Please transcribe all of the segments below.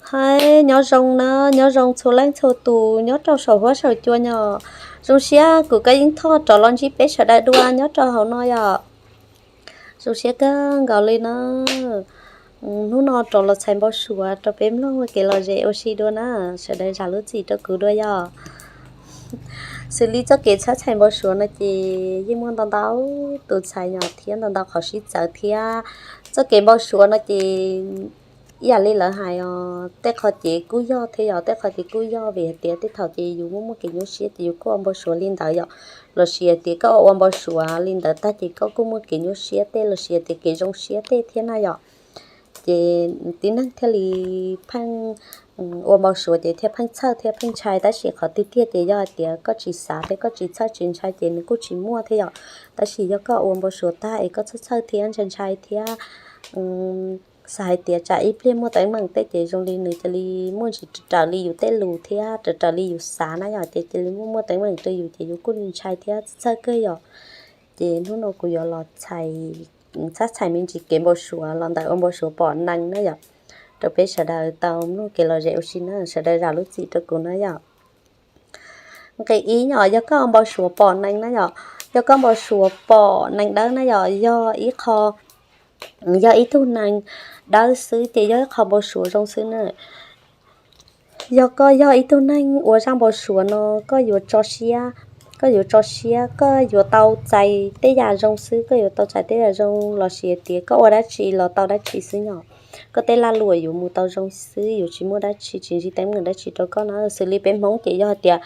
Hais nyob zoo na, nyob zoo txhua leej txhua tus nyob rau saum huab saum cua nyob. Zoo siab kuv Kab Yeeb Thoj rov los ntsib peb sawv daws dua nyob rau hauv no yom. Zoo siab kawg nkaus li na. Hnub no rov los txhais npau suav rau peb mloog ua kev lom zem ua si dua na. Sawv daws zam lub txim rau kuv dua yom. Xws li txoj kev txhab txhais npau suav no ces yeej muaj ntau ntau tus txhais nyob thiab ntau ntau qhov sib txawv thiab. Txoj kev npau suav no ces ib yam li lawv hais os, tej qhov ces kuj yog thiab yom, tej qhov ces kuj yog vim hais tias tej thaum ces yus muaj muaj kev nyuaj siab ces yus kuj ua npau suav li ntawd yom. Los sis hais tias koj ua npau suav li ntawd tag ces koj kuj muaj kev nyuaj siab tej los sis hais tias kev zoo siab tej thiab na yom. Ces tib neeg thiaj li pheej ua npau suav ces thiaj pheej txhawj thiab pheej ntshai, tab sis qhov tiag tiag ces yog hais tias koj tsis xav thiab koj tsis txhawj tsis ntshai ces nws kuj tsis muaj thiab yom. Tab sis yog koj ua npau suav tag es koj txhawj txhawj thiab ntshai ntshai thiab xav hais tias tsam ib pliag muaj teeb meem tej ces zoo li nws cia li muaj ntsis raws li yus tej lus thiab raws raws li yus xav na yom, ces cia li muaj muaj teeb meem rau yus ces yus kuj ntshai thiab txhawj kawg yom. Ces hnub no kuv yuav los txhais, txhab txhais me ntsis kev npau suav los ntawm ua npau suav pom neeg na yom, rau peb sawv daws tau mloog kev lom zem ua si na, sawv daws zam lub txim rau kuv na yom. Nqe ib yom, yog koj ua npau suav pom neeg na yom, yog koj npau suav pom neeg dawb na yom, yog ib qho, yog ib tug neeg dawb xwb ces yog ib qho npau suav zoo xwb na. Yog koj yog ib tug neeg ua zaj npau suav no, koj yuav tso siab, koj yuav tso siab, koj yuav tau txais tej yam zoo xwb, koj yuav tau txais tej yam zoo los sis hais tias koj ua dab tsi los tau dab tsi xwb yom. Koj tej lag luam yuav mus tau zoo xwb, yuav tsis muaj dab tsi tsis ntsib teeb meem dab tsi rau koj na. Xws li peb Hmoob ces yog hais tias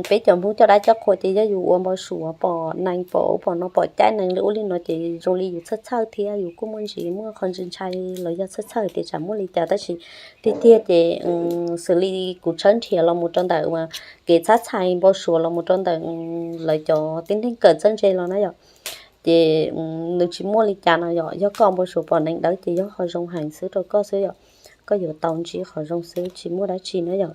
peb cov Hmoob coj dab coj qhua ces yog yus ua npau suav pom neeg pom ub pom no pom caij neeg li ub li no ces zoo li yus txhawj txhawj thiab yus kuj muaj ntsis muaj qhov ntshai ntshai los yog txhawj txhawj tias tsam muaj li cas, tab sis tiag tiag ces xws li kuv tshawb nrhiav los mus rau ntawm uas kev txhab txhais npau suav los mus rau ntawm lawv cov tib neeg kawm txawj ntse los na yom, ces nws tsis muaj li cas no yom. Yog koj ua npau suav pom neeg dawb ces yog qhov zoo heev xwb rau koj xwb yom, koj yuav tau ntsib qhov zoo xwb tsis muaj dab tsi na yom.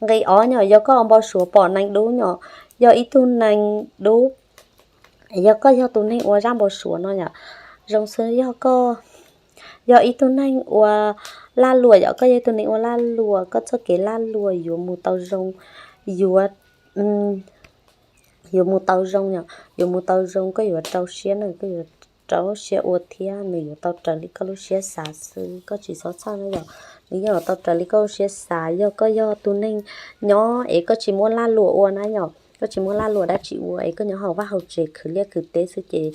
Nqe ob yom, yog koj ua npau suav pom neeg dub yom, yog ib tug neeg dub, yog koj yog tus neeg ua zaj npau suav no yom, zoo xwb yog koj yog ib tug neeg ua lag luam yom, koj yog ib tug neeg ua lag luam, koj txoj kev lag luam yuav mus tau zoo, yuav yuav mus tau zoo yom, yuav mus tau zoo, koj yuav rau siab na, koj yuav rau siab ua thiab nws yuav tau raws li koj lub siab xav xwb, koj tsis txhob txhawj na yom. Nws yeej yuav tau raws li koj lub siab xav. Yog koj yog tus neeg nyob es koj tsis muaj lag luam ua na yom, koj tsis muaj lag luam dab tsi ua es koj nyob hauv vaj hauv tsev khwv liaj khwv teb xwb ces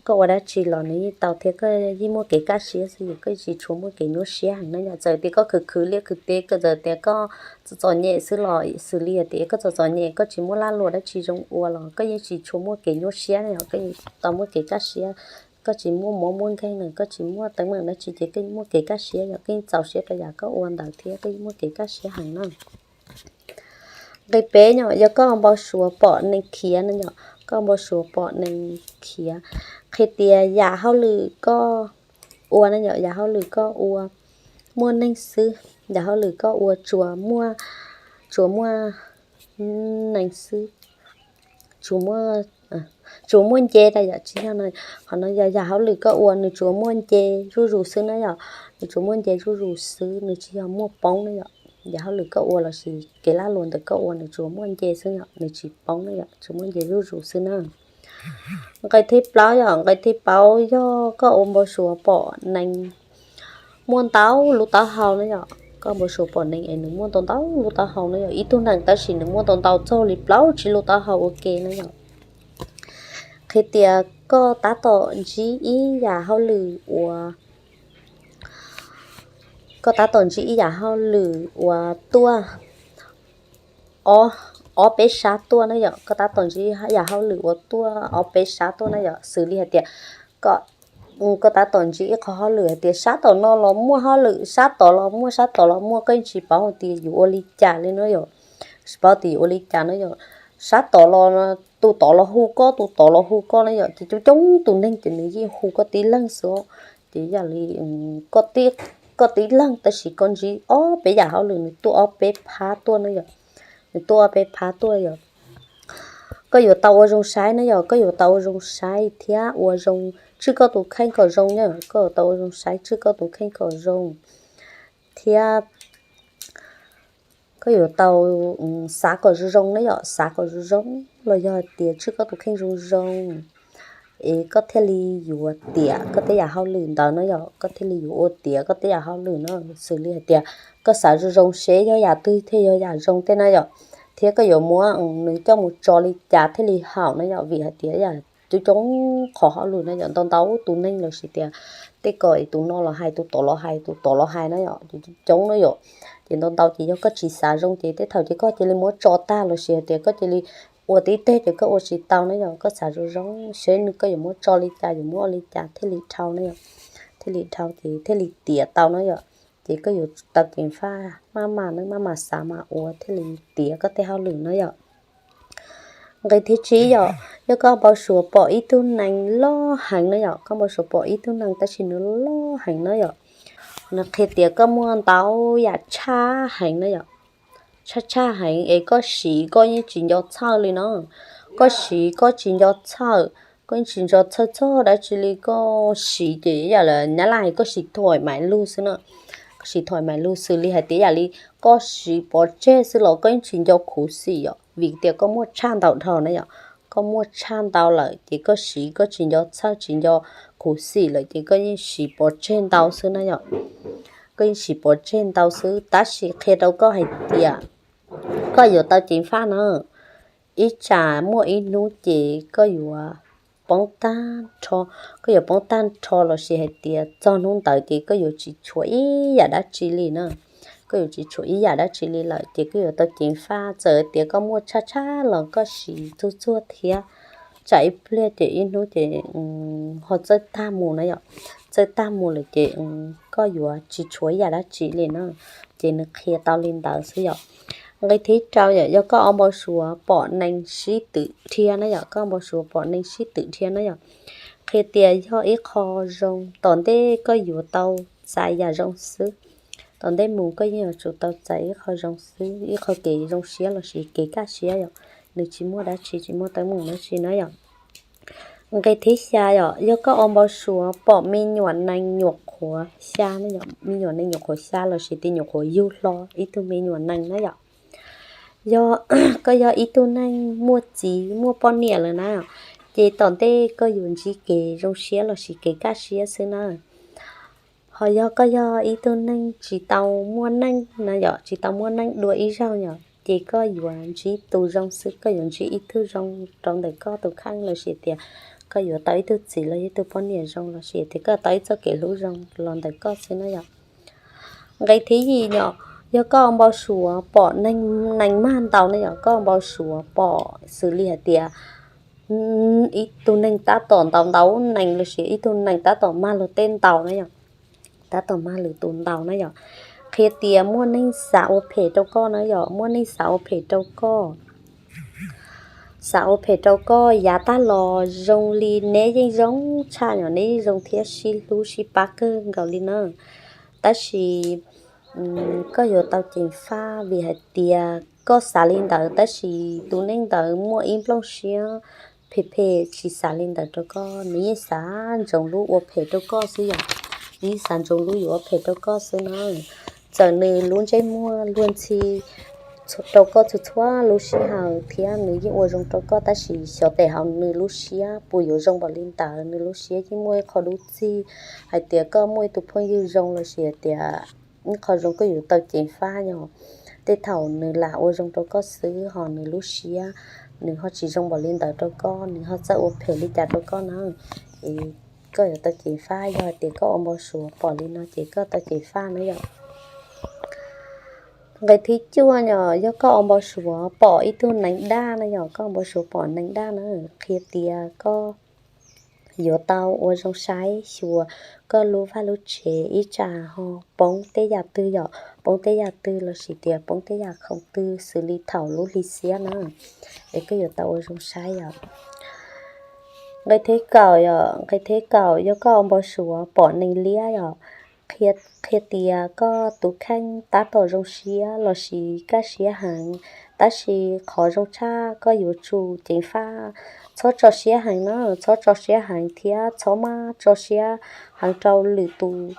koj ua dab tsi los nws yeej tau thiab koj yeej muaj kev kaj siab xwb, koj tsis tshua muaj kev nyuaj siab heev na yom. Txawm tias koj khwv khwv liaj khwv teb, koj txawm tias koj txom txom nyem xwb los xws li hais tias koj txom txom nyem koj tsis muaj lag luam dab tsi zoo ua los koj yeej tsis tshua muaj kev nyuaj siab na yom, koj yeej tau muaj kev kaj siab. Koj tsis muaj mob muaj nkeeg na, koj tsis muaj teeb meem dab tsi ces koj yeej muaj kev kaj siab yom, koj yeej txaus siab rau yam koj ua ntawd thiab koj yeej muaj kev kaj siab heev na. Nqe peb yom, yog koj npau suav pom neeg khiav na yom, koj npau suav pom neeg khiav, qhia tias yam hauj lwm koj ua na yom, yam hauj lwm koj ua muaj neeg xwb, yam hauj lwm koj ua tsuas muaj, tsuas muaj neeg xwb, tsuas muaj, tsuas muaj nce na yom, tsis yog na. Qhov no yog yam hauj lwm koj ua nws tsuas muaj nce zuj zus xwb na yom, nws tsuas muaj nce zuj zus xwb, nws tsis yog muaj poob na yom. Yam hauj lwm koj ua los sis kev lag luam ntawm koj ua nws tsuas muaj nce xwb yom, nws tsis poob na yom, tsuas muaj nce zuj zus xwb na. Nqe thib plaub yom, nqe thib plaub yog koj ua npau suav pom neeg muaj ntau lub taub hau na yom, koj npau suav pom neeg es nws muaj ntau ntau lub taub hau na yom, ib tug neeg tab sis nws muaj ntau ntau txog li plaub tsib lub taub hau ua ke na yom. Qhia tias koj tab tom ntsib ib yam hauj lwm uas, koj tab tom ntsib ib yam hauj lwm uas tuaj ob, ob peb sab tuaj na yom, koj tab tom ntsib yam hauj lwm uas tuaj ob peb sab tuaj na yom, xws li hais tias koj, koj tab tom ntsib ib qho hauj lwm hais tias sab tom no los muaj hauj lwm, sab tod los muaj, sab tod los muaj, koj yeej tsis paub hais tias yuav ua li cas li na yom, tsis paub tias yuav ua li cas na yom. Sab tod los, tus tod los hu koj, tus tod los hu koj na yom, ces coob coob tus neeg ces nws yeej hu koj tib leeg xwb. Ces yam li koj tib leeg tab sis koj ntsib ob peb yam hauj lwm nws tuaj ob peb phab tuaj na yom, nws tuaj ob peb phab tuaj yom. Koj yuav tau ua zoo saib na yom, koj yuav tau ua zoo saib thiab ua zoo tswj koj tus kheej kom zoo na, koj yuav tau ua zoo saib tswj koj tus kheej kom zoo, thiab koj yuav tau xav kom zoo zoo na yom, xav kom zoo zoo los yog hais tias tswj koj tus kheej zoo zoo, es koj thiaj li yuav tiav koj tej yam hauj lwm ntawd na yom, koj thiaj li yuav ua tiav koj tej yam hauj lwm na. Xws li hais tias koj xav zoo zoo seb yog yam twg thiaj yog yam zoo tej na yom, thiab koj yuav muab nws coj mus tso li cas thiaj li haum na yom, vim hais tias yam coob coob qhov hauj lwm na yom, ntau ntau tus neeg los sis tias tej kom tus no los hais tus tod los hais tus tod los hais na yom, coob na yom. Ces ntau ntau ces yog koj tsis xav zoo ces tej thaum ces koj cia li muab tso tag los sis hais tias koj cia li ua tib teg ces koj ua tsis tau na yom, koj xav zoo zoo seb nws koj yuav muab tso li cas yuav muab ua li cas thiaj li dhau na yom, thiaj li dhau ces thiaj li tiav tau na yom. Ces koj yuav tau ceev faj maj mam ne, maj mam xav mam ua thiaj li tiav koj tej hauj lwm na yom. Nqe thib tsib yom, yog koj npau suav pom ib tug nees loj heev na yom, koj npau suav pom ib tug nees tab sis nws loj heev na yom, nws qhia tias koj muaj ntau yam tshaj heev na yom, tshaj tshaj heev es koj siv koj yeej tsis nco txhawj li no, koj siv koj tsis nco txhawj, koj yeej tsis nco txhawj txog dab tsi li, koj siv ces yam li nyab laj hais koj siv thoim maim lug xwb na, koj siv thoim maim lug xws li hais tias yam li koj siv pov tseg xwb los koj yeej tsis nco khuv xim yom, vim tias koj muaj tshaj ntau dhau na yom, koj muaj tshaj ntau lawm ces koj siv koj tsis nco txhawj tsis nco khuv xim lawm ces koj yeej siv pov tseg ntau xwb na yom, koj yeej siv pov tseg ntau xwb, tab sis qhia rau koj hais tias koj yuav tau ceev faj na, ib tsam muaj ib hnub ces koj yuav poob tag nrho, koj yuav poob tag nrho los sis hais tias txog hnub ntawd ces koj yuav tsis tshuav ib yam dab tsi li na, koj yuav tsis tshuav ib yam dab tsi li lawm ces koj yuav tau ceev faj, txawm tias koj muaj tshaj tshaj los koj siv txuag txuag thiab, tsam ib pliag ces ib hnub ces ho txawj tag mus na yom, txawj tag mus lawm ces koj yuav tsis tshuav ib yam dab tsi li na, ces nws qhia tau li ntawd xwb yom. Nqe thib rau yom, yog koj ua npau suav pom nees sib twm dhia na yom, koj ua npau suav pom nees sib twm dhia na yom, qhia tias yog ib qho zoo, tom ntej koj yuav tau txais yam zoo xwb, tom ntej mus koj yeej yuav tsum tau txais ib qho zoo xwb, ib qho kev zoo siab los sis kev kaj siab yom, nws tsis muaj dab tsi, tsis muaj teeb meem dab tsi na yom. Nqe thib xya yom, yog koj ua npau suav pom me nyuam nees nyuam qhuav xya, me nyuam nees nyuam qhuav xya los sis tias nyuam qhuav yug hlo ib tug me nyuam nees na yom. Yog koj yog ib tug neeg muaj txiv muaj poj niam lawm na, ces tom ntej koj yuav ntsib kev zoo siab los sis kev kaj siab xwb na. Ho yog koj yog ib tug neeg tsis tau muaj neej na yom, tsis tau muaj neej dua ib zaug yom, ces koj yuav ntsib tus zoo xwb, koj yuav ntsib ib tug zoo rau ntawm koj tus kheej los sis tias koj yuav tau ib tug txiv los ib tug poj niam zoo los sis tias koj tau ib txoj kev hlub zoo los ntawm koj xwb na yom. Nqe thib yim yom, yog koj ua npau suav pom neeg mag ntau na yom, koj ua npau suav pom xws li hais tias ib tug neeg tab tom ntau ntau nees los sis ib tug nees tab tom mag luag tej ntau na yom, tab tom mag lwm tus ntau na yom, qhia tias muaj neeg xav ua phem rau koj na yom, muaj neeg xav ua phem rau koj, xav ua phem rau koj, yav tag los zoo li neb yeej zoo tshaj yom, neb yeej zoo thiab sib hlub sib pab kawg nkaus li na. Tab sis koj yuav tau ceev faj vim hais tias koj xav li ntawd tab sis tus neeg ntawd muaj ib nplooj siab phem phem tsis xav li ntawd rau koj, nws yeej xav ntsoov lub ua phem rau koj xwb yom, nws yeej xav ntsoov lub yuav ua phem rau koj xwb na. Txawm nws lub ntsej muag luag ntxhi rau koj txhua txhua lub sij hawm thiab nws yeej ua zoo rau koj tab sis xyov tes hauv nws lub siab puas yuav zoo npaum li ntawd, nws lub siab yeej muaj ib qho dub txig hais tias koj muaj ib tug phooj ywg zoo los sis hais tias ib qho zoo koj yuav tau ceev faj yom. Tej thaum nws lam ua zoo rau koj xwb ho nws lub siab nws ho tsis zoo npaum li ntawd rau koj, nws ho txawj ua phem li cas rau koj na. Es koj yuav tau ceev faj, yog hais tias koj ua npau suav pom li no ces koj tau ceev faj na yom. Nqe thib cuaj yom, yog koj ua npau suav pom ib tug nees daj na yom, koj ua npau suav pom nees daj na, qhia tias koj yuav tau ua zoo saib xyuas koj lub vaj lub tsev ib tsam ho poob tej yam twg yom, poob tej yam twg los sis tias poob tej yam khoom twg xws li thaum lub hli xiab na, es koj yuav tau ua zoo saib yom. Nqe thib kaum yom, nqe thib kaum yog koj ua npau suav pom nees liab yom, qhia tias koj tus kheej tab tom zoo siab los sis kaj siab heev, tab sis qhov zoo tshaj koj yuav tsum ceev faj txhob tso siab heev na, txhob tso siab heev thiab txhob maj tso siab heev rau lwm tus,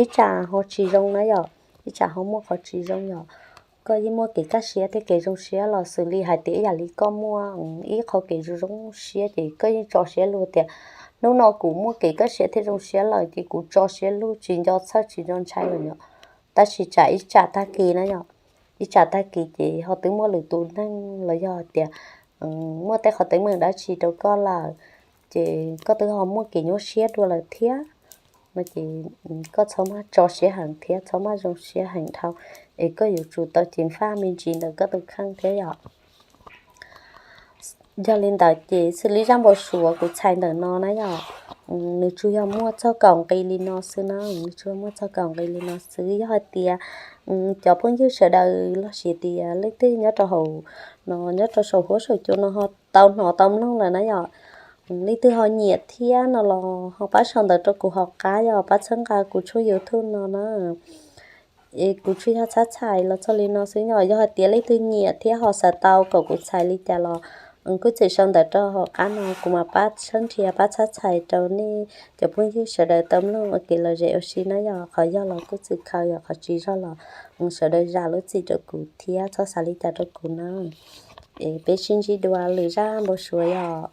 ib tsam ho tsis zoo na yom, ib tsam ho muaj qhov tsis zoo yom. Koj yeej muaj kev kaj siab thiab kev zoo siab los xws li hais tias ib yam li koj muaj ib qho kev zoo zoo siab ces koj yeej tso siab luag tias hnub no kuv muaj kev kaj siab thiab zoo siab lawm ces kuv tso siab luag tsis nco txhawj tsis nco ntshai lawm yom. Tab sis tsam ib tsam tag kis na yom, ib tsam tag kis ces ho twb muaj lwm tus neeg los yog hais tias muaj tej qhov teeb meem dab tsi rau koj lawm, ces koj twb ho muaj kev nyuaj siab dua lawm thiab no ces koj txhob maj tso siab heev thiab txhob maj zoo siab heev dhau, es koj yuav tsum tau ceev faj me ntsis ntawm koj tus kheej thiab yom. Yog li ntawd ces xws li zaj npau suav kuv txhais ntawm no na yom, nws tsuas yog muaj txog kaum nqi li no xwb na, nws tsuas muaj txog kaum nqi li no xwb. Yog hais tias cov phooj ywg sawv daws los sis tias leej twg nyob rau hauv no, nyob rau saum huab saum cua no ho tau hnov tau mloog lawm na yom, leej twg ho nyiam thiab no los ho pab sau ntawv rau kuv hauv qab, yog pab txhawb nqa kuv tshooj YouTube no na. Es kuv tsuas yog txhab txhais los txog li no xwb yom. Yog hais tias leej twg nyiam thiab ho xav tau kom kuv txhais li cas los kuj txim sau ntawv rau hauv qab no, kuv mam pab tshawb nrhiav pab txhab txhais rau nej cov phooj ywg sawv daws tau mloog ua kev lom zem ua si na yom. Qhov yog los kuj txwm khaws, yog qhov tsis yog los sawv daws zam lub txim rau kuv thiab txhob xav li cas rau kuv na. Es peb sib ntsib dua lwm zaj npau suav yom.